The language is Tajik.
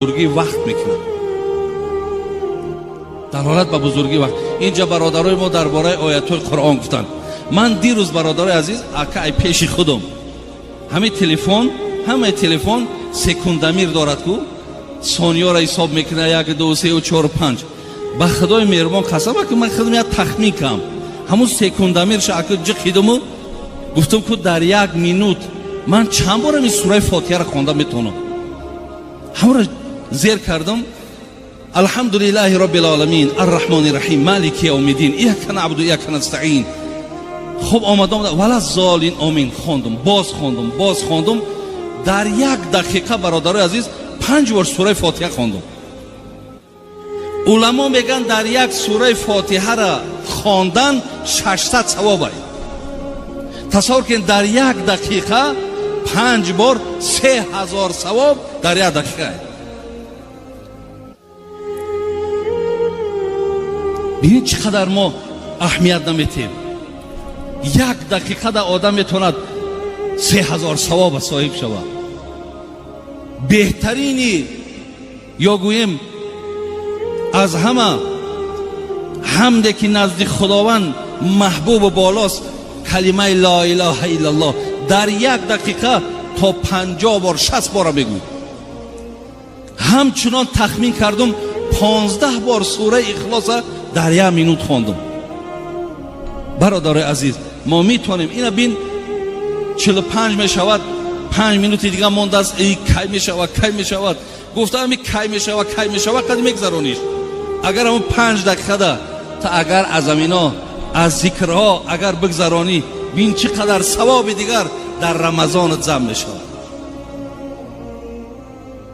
Бузургӣ вақт мекунад, далолат ба бузургӣ вақт. Инҷа бародарои мо дар бораи оятҳои Қуръон гуфтанд. Ман дирӯз, бародарои азиз, ака, ай пеши худум ҳамаи телефон, ҳамаи телефон секундомер дорад ку, сониёро ҳисоб мекунад: як, ду, сеу, чор, панҷ. Ба Худои меҳрубон қасам, ака, ман худам як тахмин кам, ҳамун секундомерша, ака, ҷиқидуму гуфтум ку, дар як минут ман чанд бор ин сураи Фотиҳаро хонда метавонам? Ҳамонро зер кардам: Алҳамдулиллаҳи роббил оламин, арраҳмони раҳим, малики явмиддин, ияка наъбуду, ияка настаин. Хуб, омадам, вала золин, омин хондум, боз хондум, боз хондум. Дар як дақиқа, бародарои азиз, панҷ бор сураи Фотиҳа хондум. Уламо мегӯянд, дар як сураи Фотиҳара хондан 600 савобай. Тасаввур кунед, дар як дақиқа панҷ бор, 3000 савоб дар як дақиқа. Бинед, чӣ қадар мо аҳамият наметиҳем. Як дақиқада одам метавонад 3000 савоба соҳиб шавад. Беҳтарини ё гӯем аз ҳама ҳамде ки назди Худованд маҳбубу болост, калимаи ло илоҳа иллаллоҳ. Дар як дақиқа то 50 бор, 60 бора мегӯй. Ҳамчунон тахмин кардум, 15 бор сураи Ихлоса дар як минут хондум. Бародарои азиз, мо метавонем ина бин. 45 мешавад, 5 минути дига мондааст. Эй, кай мешавад, кай мешавад гуфтаами, кай мешавад, кай мешавад, қад мегзарониш. Агар ҳамон 5 дақиқада та агар аз амино, аз зикрҳо агар бигзаронӣ, бин, чӣ қадар савоби дигар дар Рамазонат зам мешавад.